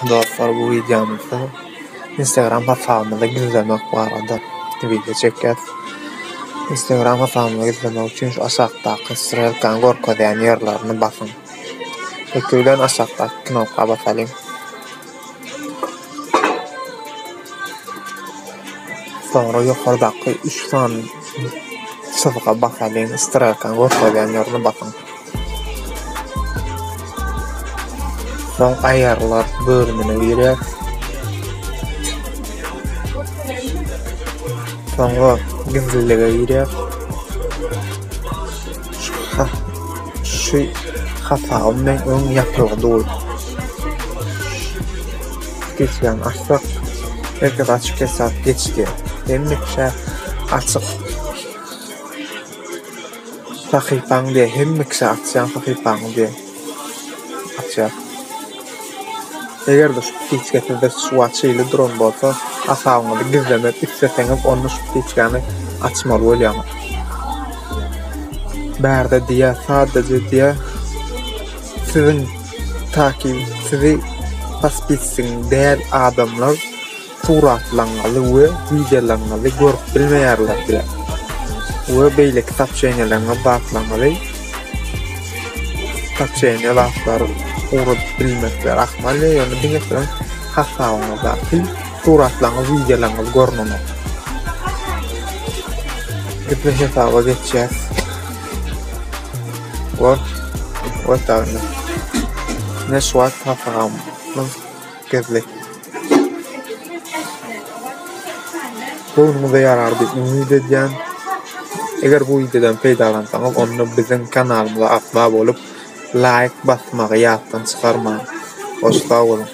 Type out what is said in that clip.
Dostlar bu wideomyzda Instagram hasabymyzy gizlemek barada wideo çekýäs. Instagram hasabymyzy gizlemek üçin şu aşakdaky strelkany görkezýän ýerlerini basyň. Ilki bilen aşakdaky knopka basalyň. Soňra ýokardaky üç sany çyzga basalyň, strelkany görkezýän ýerini basyň. Soň aýarlar bölümine girýäs. Soňra gizlilige girýäs. Şu hasabym meň öň ýapylgy dur. Geçýän açsak, herkes açyk hesap geçdi. Hemme kişä açyk sahypaň diýe, hemme kişä açýan sahypaňy diýe. Açýar. Eger-de şu ptiçka sizde şu wagt şeýle duran bolsa, hasabyňyzy gizlemek isleseňiz, onda şu ptiçkany açmaly bolýaňyz. Bärde diýýär, sadaja diýýär, siziň takip sizi podpisçigiň däl adamlar suratlaryňyzy we wideolaryňyzy görüp bilmeýärler diýýär. We beýleki soobşeniýeleriňizi zatlaryňyzy soobşeniýe zatlar ugradyp bilmekleri ahmal diýýär, ýöne diňe siziň hasabyňyzdaky suratlaryňyz wideolaryňyz görnenok. Gizli hesaba geçýäs. We we tagny. Ne şu wagt hasabymyz gizli. Göwnüňize ýarar diýip umyt edýän. Eger bu wideodan peýdalansaňyz onda biziň kanalymyza agza bolup laýk basmagy ýatdan çykarmaň. Hoş sag boluň.